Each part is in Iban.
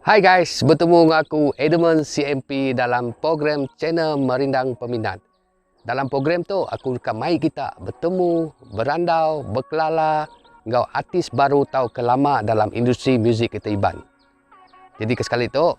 Hai guys, betemu enggau aku Edmund CMP dalam program channel Merindang Peminat. Dalam program tu aku deka mai kita betemu, berandau, bekelala enggau artis baru tauka lama dalam industri muzik kita Iban. Jadi ke sekali tu,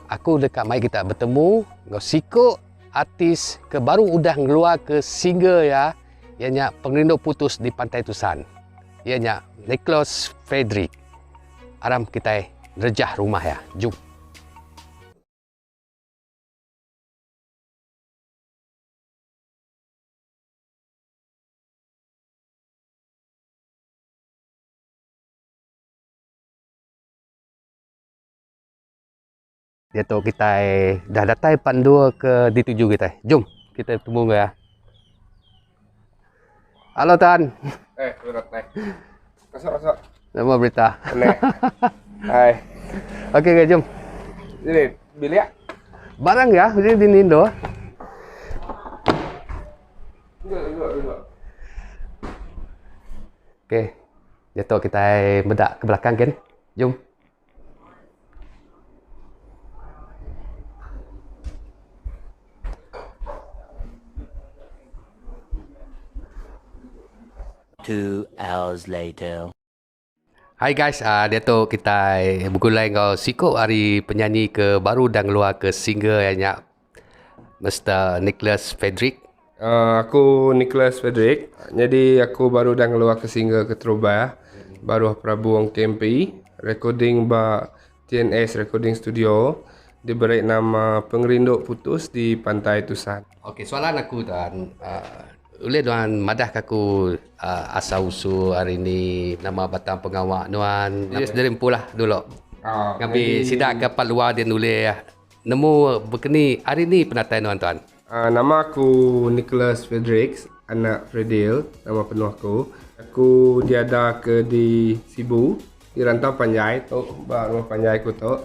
aku deka mai kita betemu enggau siku artis ke baru udah ngeluarka single iya, iya nya Pengerindu Putus di Pantai Tusan. Iya nya Nicholas Frederick. Aram kitai nerejah rumah iya. Jom. Diatu kitai dah datai pan dua ke dituju kitai. Jom kitai betemu enggau iya. Halo tuan. Eh, berat naik. Masuk, masuk. Nama berita? Naik. Hai. Okey, okay, jom. Ini bilik. Barang ya, jadi di Indo. Okey. Diatu kitai meda ke belakang kin. Jom. Two hours later. Hai guys, uh, diatu kitai begulai enggau siku ari penyanyi ke baru dah ngeluar ke single iya nya Mister Nicholas Frederick. Uh, aku Nicholas Frederick. Jadi aku baru dah ngeluar ke single keterubah baruh Prabu Ong KMP recording ba TNS Recording Studio diberi nama Pengerindu Putus di Pantai Tusan. Okey, soalan aku tuan, uh, ulih nuan madah ke aku uh, asal usul hari ni, nama batang pengawa nuan, yes. dari empu lah dulu. Ngambi sida ke pat luar dia nulih nemu bekeni hari ni penatai nuan tuan. Nama aku Nicholas Fredericks, anak Fredil, nama penuh aku. Aku diada ke di Sibu, di Rantau Panjai tu, ba rumah panjai aku tu.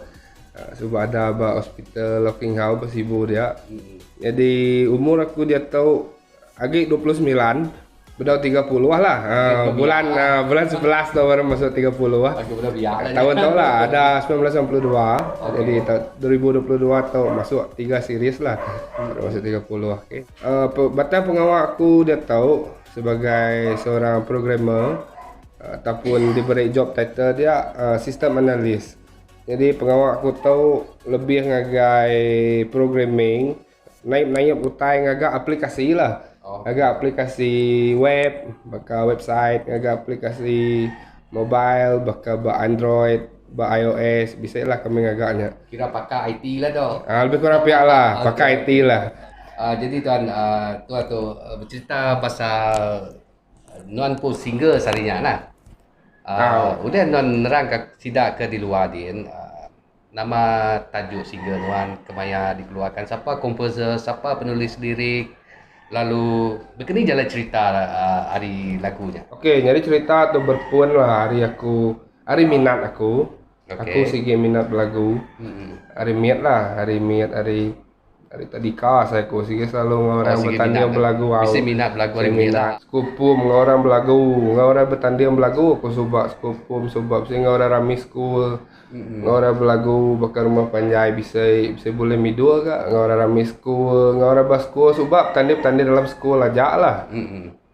Suba ada ba Hospital Locking House ba Sibu dia. Nyadi umur aku diatu Agi 29, bedau 30 lah. Ha, bulan ha, bulan 11 tu baru masuk 30 lah. Tahun tu lah ada 1992. Okay. Jadi tahun 2022 tu masuk 3 series lah. Baru masuk 30 okey. Uh, batang pengawal aku dia tahu sebagai seorang programmer uh, ataupun diberi job title dia uh, sistem analis. Jadi pengawal aku tahu lebih ngagai programming Naip-naip utai ngaga aplikasi lah. Ngaga aplikasi web baka website, ngaga aplikasi mobile baka ba Android, ba iOS bisi lah kami ngaga nya. Kira pakar IT lah tu. Ah lebih kurang pia lah, pakar IT lah. Ah jadi tuan ah tuan tu bercerita pasal nuan pun single sehari nya lah. Ah udah nuan nerang ka sida ke di luar din ah Nama tajuk single nuan kemaya dikeluarkan sapa komposer, sapa penulis lirik lalu bekeni jalai cerita ari lagu nya. Ok nyadi cerita tu berpun lah ari aku ari minat aku. Aku sigi minat belagu ari mit lah ari mit ari Ari tadika asai aku sigi selalu enggau orang betanding belagu au. Bisi minat belagu ari minat. Sekupum enggau orang belagu, enggau orang betanding belagu aku suba sekupum suba bisi enggau orang rami school. Enggau orang belagu baka rumah panjai bisi, bisi bulih midul ga enggau orang rami school, enggau orang ba school suba betanding-betanding dalam school aja lah.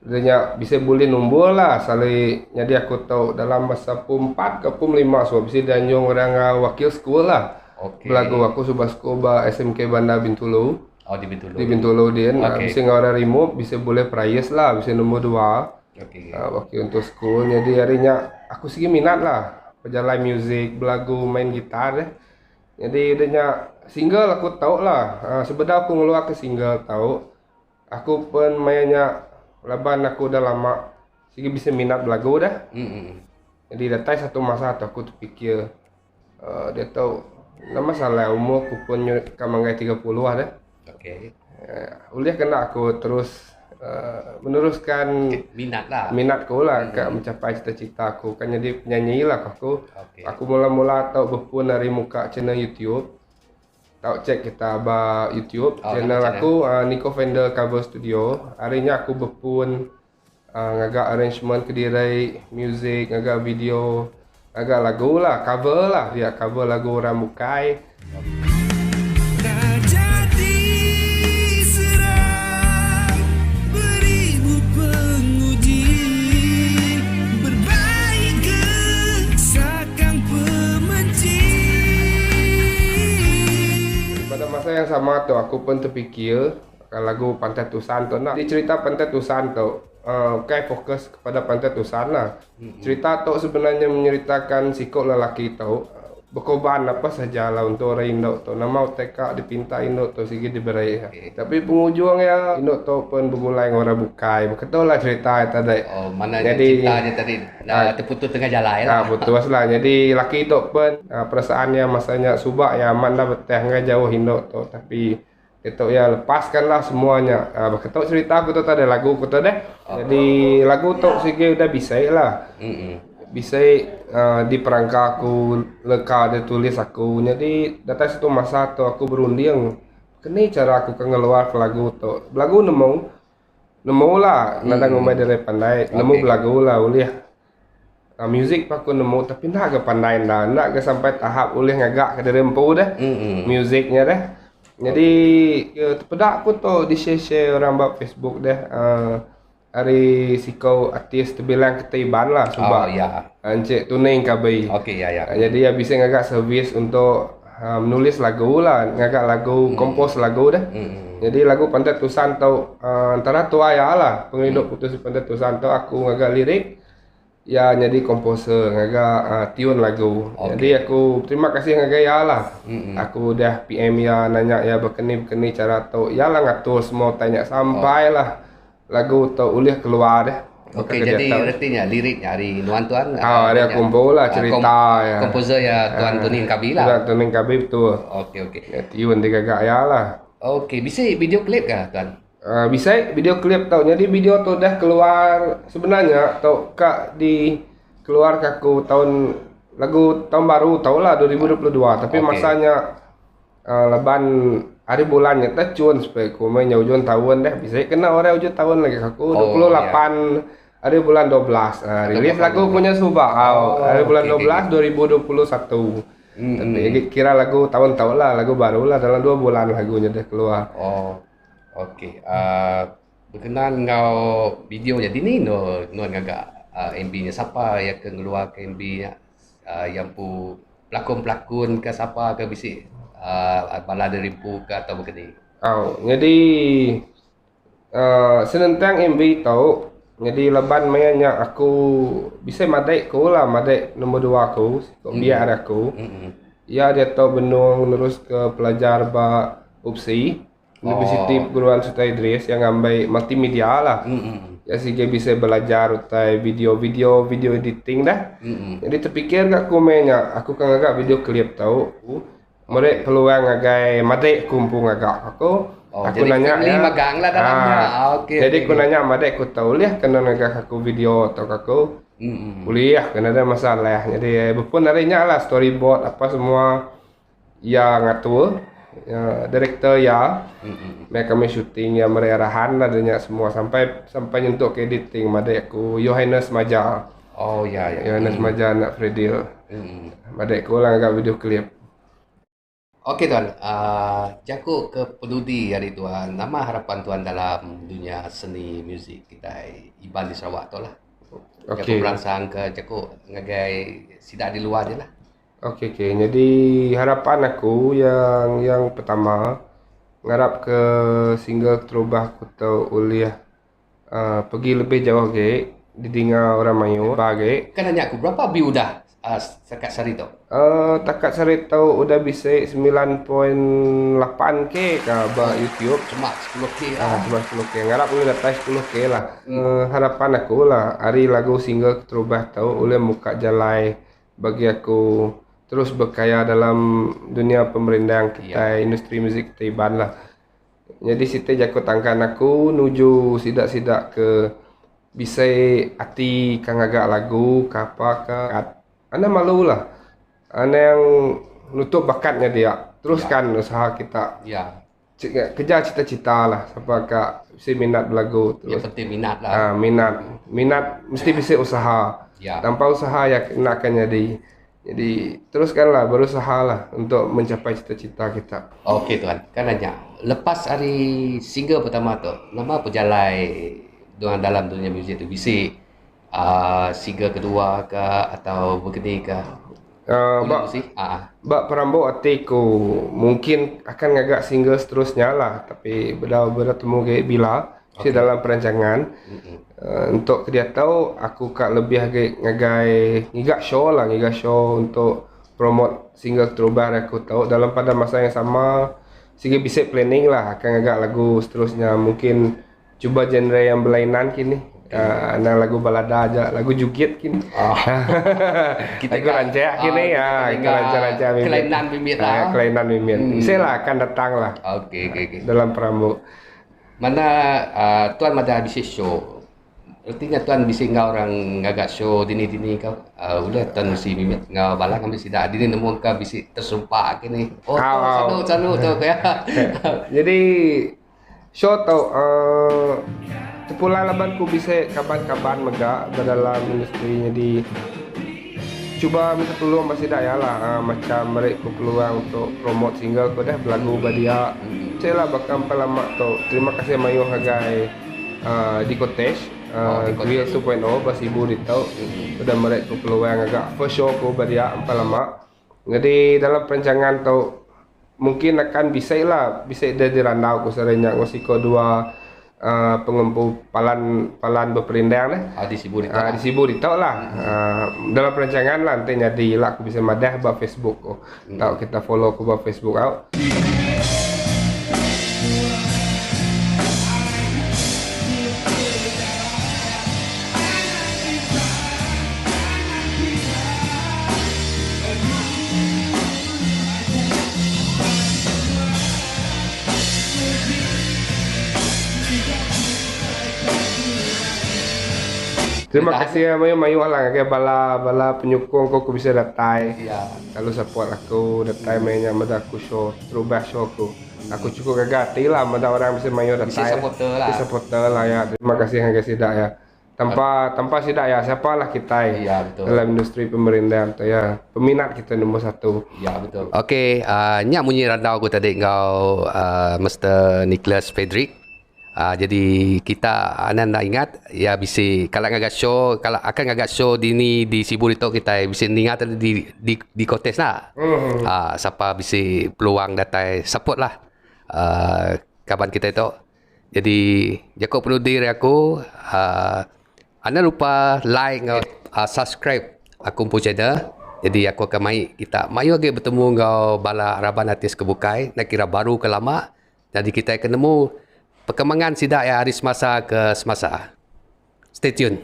Udah nya bisi bulih nombor lah sali nyadi aku tu dalam masa pum empat ke pum lima suba bisi dianjung orang enggau wakil school lah. Okey. Belagu aku suba school ba SMK Bandar Bintulu. Oh di Bintulu. Di Bintulu din Okey. bisi enggau orang remove bisi bulih prize lah bisi nombor dua. Okey. Wakil untuk school nyadi hari nya aku sigi minat lah pejalai music belagu main gitar deh. Nyadi udah nya single aku tau lah sebedau aku ngeluar ke single tau. Aku pen maya nya laban aku udah lama sigi bisi minat belagu dah. Jadi datai satu masa tu aku terfikir uhh diatu nama salah umur aku pun nyu ka manggai 30 dah. Okey. Ulih kena aku terus uhh meneruskan minat lah. Minat ku lah ka mencapai cita-cita aku ka nyadi penyanyi lah ku aku. Aku mula-mula tau bepun ari muka channel YouTube. Tau check kita ba YouTube Oh, channel nama channel. aku uh, Nico Fender Cover Studio. Hari nya aku bepun uh, ngaga arrangement kediri, music, ngaga video. Ngaga lagu lah, cover lah dia cover lagu orang bukai. Pada masa yang sama tu aku pun terfikir lagu Pantai Tusan tu nak dicerita Pantai Tusan tu ukai fokus kepada Pantai Tusan lah. Cerita tu sebenarnya menyeritakan siku lelaki tu bekorban apa saja lah untuk orang indu tu. Nama utai ka dipinta indu tu sigi diberi iya. Tapi pengujung iya indu tu pun begulai enggau orang bukai. Baka tu lah cerita iya tadi. Oh mana nya cerita nya tadi terputus tengah jalai lah. Putus lah. Jadi laki tu pun perasaan iya masa nya suba iya amat enda beteh enggai jauh indu tu tapi Ditu iya lepaskan lah semua nya. Ha, baka tu cerita aku tu tadi lagu aku tu deh. Jadi lagu tu sigi udah bisi lah. Bisi uh, diperangka aku leka ditulis aku. Jadi datai satu masa tu aku berunding keni cara aku ke ngeluar ke lagu tu. Belagu nemu. Nemu lah nadai ngumbai diri pandai. Nemu belagu lah ulih. Music pun aku nemu tapi enda ga pandai enda. Enda ga sampai tahap ulih ngaga ke diri empu deh music nya deh. Jadi tepeda aku tu di share share orang ba Facebook deh uhh ari siko artis tebilang kitai Iban lah suba. Encik Tuning Kabi. Jadi iya bisi ngaga servis untuk menulis lagu lah ngaga lagu compose lagu deh. Jadi lagu Pantai Tusan tu antara tuai iya lah pengerindu putus Pantai Tusan tu aku ngaga lirik. Iya nyadi komposer ngaga tiun lagu. Jadi aku beterima kasih ngagai iya lah. Aku udah PM iya nanya iya baka ni baka ni chara tu. Iya lah ngatur semua utai nya sampai lah lagu tu ulih keluar deh. Okey jadi reti nya lirik nya ari nuan tuan. Ha ari aku empu lah cerita iya. Komposer iya tuan Tony Engkabi lah. Tuan Tony Engkabi betul. Okey okey. Tiun digaga iya lah. Okey bisi video klip ka tuan? Bisi video klip tu. Nyadi video tu udah keluar sebenarnya tu ka di keluar ka aku taun lagu taun baru tau lah 2022 tapi okay. masa nya uh, laban hari bulan nya teh cun supaya aku main nya ujung tahun deh bisi kena orang ujung tahun lagi aku oh, 28 yeah. hari bulan 12 uh, rilis lagu punya suba oh, hari bulan okay, 12 okay. 2021 hmm. Tapi kira lagu tahun-tahun lah lagu baru lah dalam 2 bulan lagunya dah keluar. Oh. Okey uhh berkenaan enggau video nya dini endo nuan ngaga uhh MB nya sapa iya ke ngeluar ke MB nya uhh iya empu pelakon pelakon ke sapa ke bisi uhh bala diri empu ke atau baka ni. Au nyadi uhh senentang MB tu nyadi laban maya nya aku bisi madik ku lah madik nombor dua aku siku biak ari aku iya diatu benung nerus ke pelajar ba UPSI. Universiti Perguruan Sultan Idris yang ngambai multimedia lah. Ya sigi bisa belajar utai video-video, video editing dah. Jadi terpikir ga aku meh nya, aku ka ngaga video klip tu. Meri peluang ngagai madik ku empu ngaga aku. Oh, Aku jadi nanya family iya. magang lah dalam nya. Ah, Ah, okey jadi okey aku okey. nanya madik ku tu, ulih ke ne ngaga aku video tu ka aku. Ulih ke nadai masalah. Jadi bepun ari nya lah storyboard apa semua. Iya ngatur, director iya, meh kami shooting iya meri arahan lah nya semua sampai sampai nyentuk ke editing madik aku Yohanes Maja. Oh ya ya. Yohanes Maja anak Fredil. Madik aku lah ngaga video klip. Okey tuan, uhh jaku ke penudi ari tuan, nama harapan tuan dalam dunya seni muzik kitai Iban di Sarawak tu lah. Jaku Okey. peransang ke jaku ngagai sida di luar nya lah. Okey okey nyadi harapan aku yang yang pertama ngarap ke single keterubah aku tu ulih uhh pergi lebih jauh agi didinga orang mayuh ba agi. Kan nanya aku berapa view udah uhh takat sehari tu? Uhh takat sehari tu udah bisi semilan point lapan k ka ba YouTube. Cuma sepuluh k lah. Uhh cuma sepuluh k ngarap ulih datai sepuluh k lah. Uhh harapan aku lah ari lagu single keterubah tu ulih muka jalai Bagi aku terus bekaya dalam dunia pemerindang kitai industri muzik kitai Iban lah. Nyadi siti jaku tangkan aku nuju sida-sida ke bisi ati ka ngaga lagu ka apa ka anang malu lah. Anang nutup bakat nya dia teruskan usaha kita. Kejar cita-cita lah sapa ka bisi minat belagu Yang penting minat lah. Ha, minat. Minat mesti bisi usaha. Ya. Tanpa usaha ya enda akan nyadi. Jadi teruskanlah berusaha lah untuk mencapai cita-cita kita. Okey tuan, kan nanya. Lepas ari single pertama tu, nama pejalai nuan dalam dunya muzik tu bisi uhh single kedua ke atau begedi ke? Uhh ba ba perambu ati ku mungkin akan ngaga single seterusnya lah tapi bedau bedau temu agi bila. Bisi dalam perancangan uhh untuk ke diatu aku ka lebih agi ngagai ngiga show lah ngiga show untuk promote single keterubah ari aku tu dalam pada masa yang sama sigi bisi planning lah akan ngaga lagu seterusnya mungkin cuba genre yang berlainan kinih uhh anang lagu balada aja lagu jugit kini lagu rancak kini uhh rancak-rancak mimit kelainan mimit bisi lah akan datang lah dalam perambu. Mana uhh tuan madah bisi show. Reti nya tuan bisi enggau orang ngaga show dini dini ka uhh ulih tuan mesti mimit enggau bala ngambi sida dini nemu ka bisi terserempak kini. Oh tu sanu sanu tu ku iya. Jadi show tu uhh tepulai laban ku bisi kaban kaban mega ba dalam industri nyadi cuba minta tulung ba sida iya lah macam meri ku peluang untuk promote single ku deh belagu ba dia. Ceh lah baka empai lama tu terima kasih mayuh ngagai uhh di cottage uhh Grill 2.0 ba Sibu ditu udah meri ku peluang ngaga first show ku ba dia empai lama. Nyadi dalam perancangan tu mungkin akan bisi lah bisi deh dirandau ku sehari nya enggau siko dua uhh pengempu palan palan beperindang deh. Uhh di Sibu ditu lah. Di Sibu ditu lah uhh dalam perancangan lah enti nyadi ila ku bisi madah ba Facebook ku. Tau kita follow ku ba Facebook au. Terima kasih mayuh-mayuh lah ngagai bala bala penyukung ku ke bisi datai. Lalu support aku datai meh nya meda aku show terubah show aku. Aku cukup gaga ati lah meda orang bisi mayuh datai. Bisi supporter lah. Bisi supporter lah ya. Terima kasih ngagai sida ya. Tanpa tanpa sida ya siapa lah kitai ya, betul. dalam industri pemerindang tu ya. Peminat kita nombor satu. Ya betul. Okey, uh, nya munyi randau aku tadi enggau uh, Mr. Nicholas Frederick. Uh, jadi kita anan nak ingat ya bisi kalau ngaga show kalau akan ngaga show di ni di Sibu ditu kita bisi ninga tadi di di di Kotes lah. Mm. Uh, siapa bisi peluang datai support lah uh, kaban kita itu. Jadi jaku penudi ari aku uhh enda lupa like enggau subscribe aku empu channel. Jadi aku akan mai kita mayuh agi betemu enggau bala raban artis ke bukai enda kira baru ke lama. Jadi kitai ke nemu perkembangan sida iya ari semasa ke semasa. Stay tune.